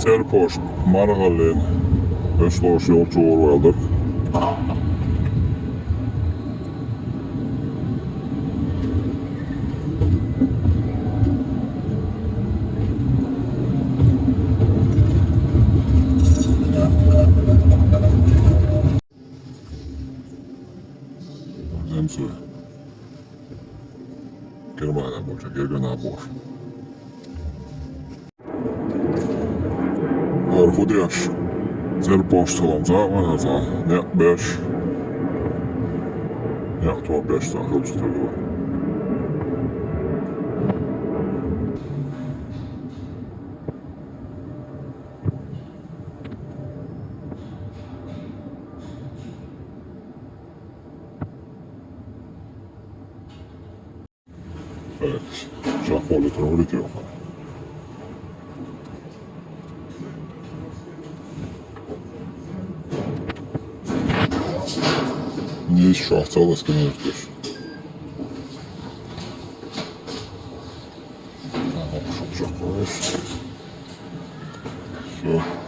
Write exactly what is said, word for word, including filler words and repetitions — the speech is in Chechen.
Serpost Maragallyn, ösdüler ýolçy ugruna galdyk. Zemsö. Germana bolsa, Gergana bor. Arhu diýäş. Serpost salam, sag bol, sag. Ne, beş. Ýa, to beş sag, ýol çykyr. Evet. Şah boldy, turup ýetiyor. Neyse, şu an sağ olasın, ne yapıyorsun? Aha, çok, çok hoş. Все.